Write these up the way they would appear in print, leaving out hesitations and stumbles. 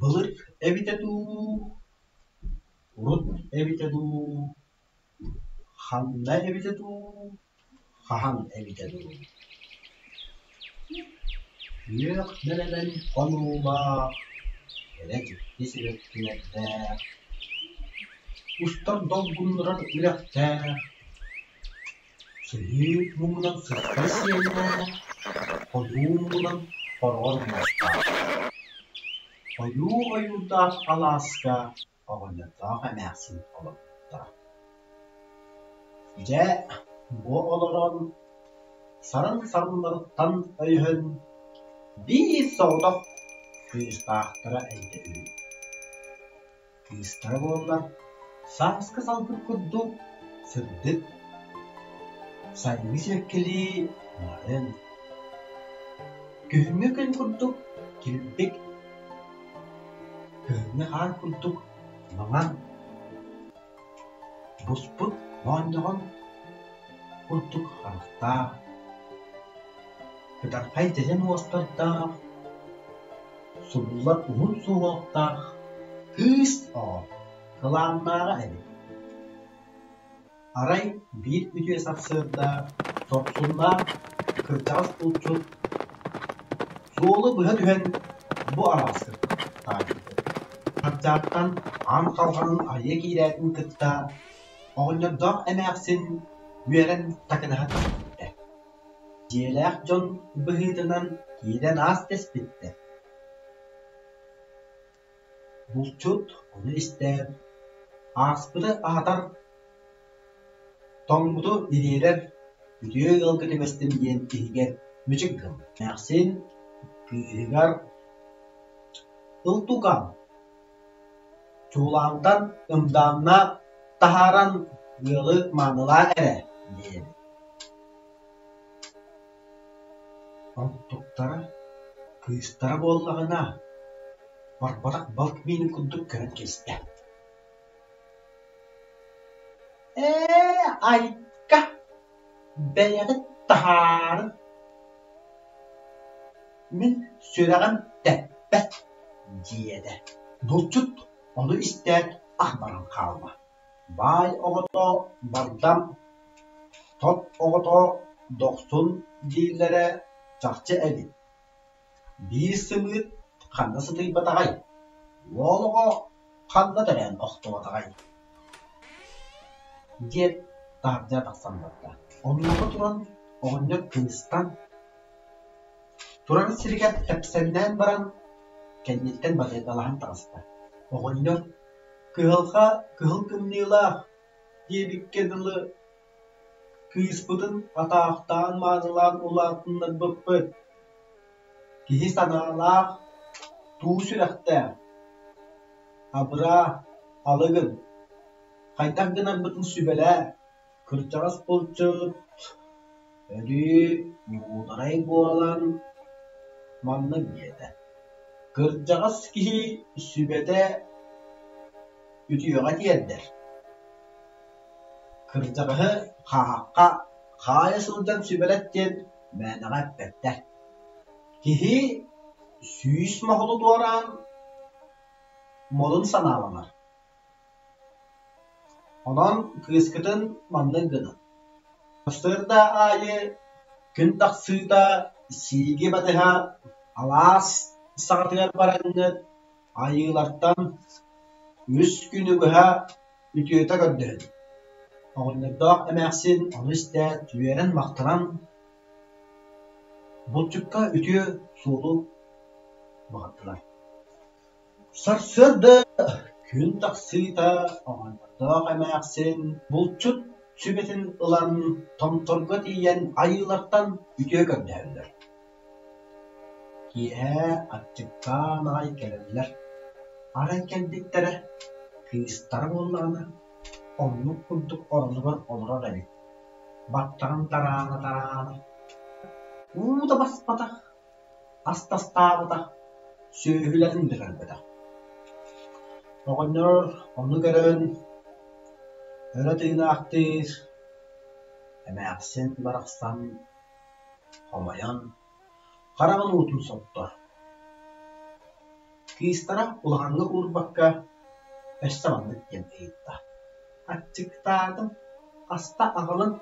Былыр эбитэ дуу, урут эбитэ дуу, ханна эбитэ дуу, хаһан эбитэ дуу Күөх нэлэмэн хонуулаах, кэрэ дьикти сибэккилэрдээх, устар долгуннурар үрэхтээх, Сыһыы муҥунан сырсар сиэллээх, хонуу муҥунан хороҕор муостаах, хойуу ойуурдаах алааска оҕонньордоох эмээхсин олорбуттара. Дьэ, бу олорон, сарын-сарыннарыттан өйөһөн, биир соҕотох кыыстаахтара эбитэ үһү. Кыыстара буоллар, сааскы салгын курдук сырдык, сайыҥҥы сибэккилии нарын, күһүҥҥү күн курдук килбик, кыһыҥҥы хаар курдук маҥан, буспут моонньоҕон курдук харахтаах, кытархай дьэдьэн уостардаах, субуллар уһун суһуохтаах кыыс оҕо кылааннааҕа эбит. Арай биир үтүө сарсыарда сорсуннаах кырдьаҕас булчут суолу быһа түһэн бу алааска таайбыт. Хардьааттан аан халҕанын арыйа киирээтин кытта оҕонньордоох эмээхсин үөрэн такынаһа түспүттэр. Дьиэлээх дьон быһыытынан киирэн аас дэспиттэр. Булчут ону истээт, ааспыты аһатар, тоҥмуту ириэрэр үтүө ыалга түбэстим диэн иһигэр мүчүк гыммыт. Эмээхсин кыыһыгар «Ыл тукаам, чуулаантан ымдаанна таһааран ыалы маанылаа эрэ» диэбит. Онтуктара кыыстара буоллаҕына, барбатах балык миинин курдук көрөн кэбистэ: «Ээ, айка, бэйэҕит таһаарыҥ, мин сүрэҕим тэппэт» диэтэ. Булчут ону истээт ах баран хаалла. Баай оҕото бардам, тот оҕото дохсун дииллэрэ чахчы эбит. Биир сымыыт ханна сытыйбатаҕай, уол оҕо ханна төрөөн охтубатаҕай диэт таһырдьа тахсан барда. Онуоха туран оҕонньор кыыстан турар сиригэр тэпсэҥнээн баран кэнниттэн батыйдалаһан таҕыста. Оҕонньор Кыһалҕа кыһыл кымньыылаах диэбиккэ дылы, кыыспытын атаахтаан-маанылаан улаатыннарбыппыт, киһи санаалаах, туу сүрэхтээх, абыраа, алы гын, хайдах гынарбытын сүбэлээ Кырдьаҕас булчут өрүү муударай буолан маннык диэтэ: «Кырдьаҕас киһи сүбэтэ үтүөҕэ тиэрдэр, кырдьаҕаһы хааһахха хаайа сылдьан сүбэлэт диэн мээнэҕэ эппэттэр. Киһи 100 моһолу туораан модун санааланар Онон кыыскытын маннык гыныҥ: сарсыарда аайы күн тахсыыта сииги батыһа алаас саҕатыгар бараҥҥыт айыылартан үс күнү быһа үтүөтэ көрдөһүҥ. Оҕонньордоох эмээхсин ону истээт үөрэн-махтанан булчукка үтүө суолу баҕардылар. Сарсыарда күн тахсыыта оҕонньордоох эмээхсин булчут сүбэтин ылан Томторго тиийэн айыылартан үтүө көрдөһөллөр. Киэһэ аччыктаан аҕай кэлэллэр, арай кэлбиттэрэ, кыыстара буоллаҕына, оннук курдук оронугар олорор эбит, баттаҕын тараана-тараана, уу да баспатах ас тастаабатах, сүөһүлэрин да көрбөтөх. Оҕонньор ону көрөн өрө тыынаахтыыр, эмээхсин барахсан хомойон хараҕын уутун соттор. Кыыстара улахаҥҥа уурбакка өссө маннык диэн ыйытта: «Аччыктаатым, хаста аҕалын?»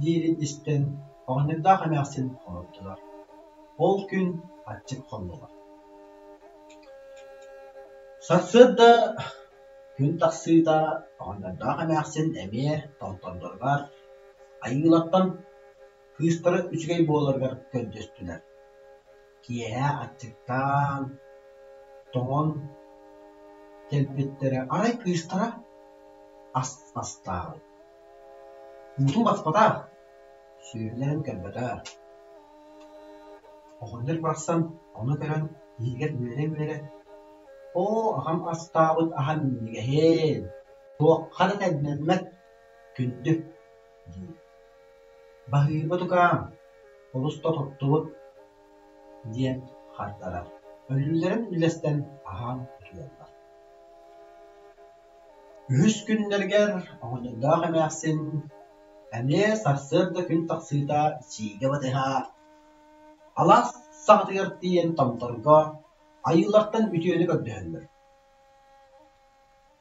диирин истэн оҕонньордоох эмээхсин хомойдулар. Ол күн аччык хоннулар. Сарсыарда күн тахсыыта оҕонньордоох эмээхсин эмиэ томтордоругар айыылартан кыыстара үчүгэй буоларыгар көрдөстүлэр. Киэһэ аччыктаан, тоҥон кэлбиттэрэ арай кыыстара ас астаабыт. Уутун баспатах, сүөһүлэрин көрбөтөх. Оҕонньор барахсан ону көрөн иһигэр үөрэ-үөрэ: «Оо, аҕам астаабыт аһа минньигэһин, туохха да тэҥнэммэт күндү» диир. «Баһыыба тукаам, олус да тоттубут» диэн хардарар. Өлүүлэрин үллэстэн аһаан утуйаллар. Үһүс күннэригэр оҕонньордоох эмээхсин эмиэ сарсыарда күн тахсыыта сиигэ батыһа, алаас саҕатыгар тиийэн томторго айыылартан үтүөнү көрдөһөллөр.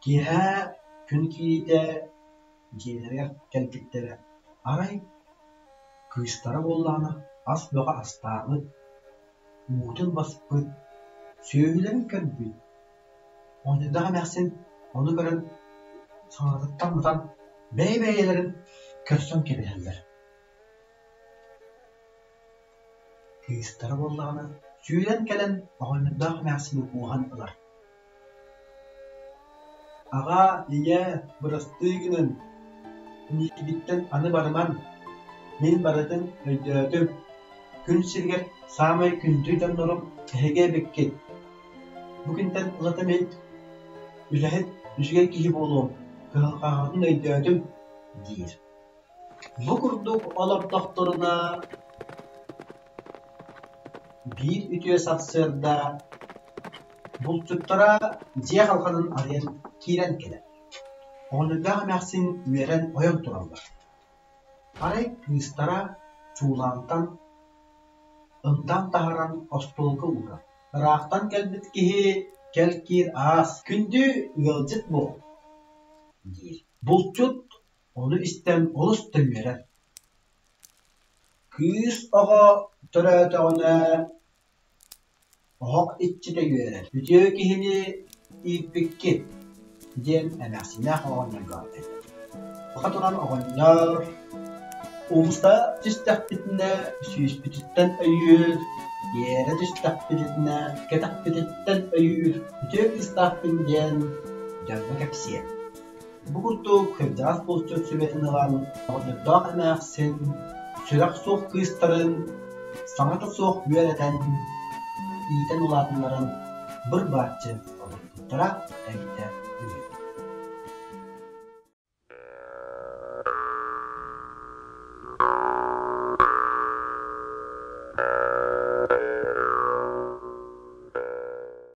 Киэһэ күн киириитэ дьиэлэригэр кэлбиттэрэ, арай кыыстара буоллаҕына ас бөҕө астаабыт, уутун баспыт, сүөһүлэрин көрбүт Оҕонньордоох эмээхсин ону көрөн санаатыттан матан бэйэ-бэйэлэрин көрсөн кэбиһэллэр. Кыыстара буоллаҕына сүүрэн кэлэн оҕонньордоох эмээхсини кууһан ылар: «Аҕаа, ийээ, бырастыы гыныҥ, миигиттэн аны барымаҥ, мин барытын өйдөөтүм, күн сиригэр саамай күндү дьоннорум эһиги эбиккит Бу күнтэн ылата мин үлэһит, үчүгэй киһи буолуом, кыһалҕаҕытын өйдөөтүм» диир. Бу курдук олордохторуна биир үтүө сарсыарда булчуттара дьиэ халҕанын арыйан киирэн кэлэр. Оҕонньордоох эмээхсин үөрэн ойон тураллар. Арай кыыстара чуулаантан ымдаан таһааран остуолга уурар. Ыраахтан кэлбит киһи кэл-киир аас, күндү ыалдьыт буол диир. Булчут ону истэн олус да үөрэр. Кыыс оҕо төрөөтөҕүнэ Оһох иччитэ үөрэр, үтүө киһини ииппиккит диэн эмээхсиннээх оҕонньорго этэр. Саха туран оҕонньор умса түстэхпитинэ сүүспүтүттэн өйүүр, тиэрэ түстэхпитинэ кэтэхпититтэн өйүүр үтүө кыыстаахпын диэн дьоҥҥо кэпсиэ. Бу курдук кырдьаҕас булчут сүбэтин ылан, оҕонньордоох эмээхсин сүрэх суох кыыстарын саҥата суох үөрэтэн, иитэн улаатыннаран быр-бааччы олорбуттара эбитэ үһү.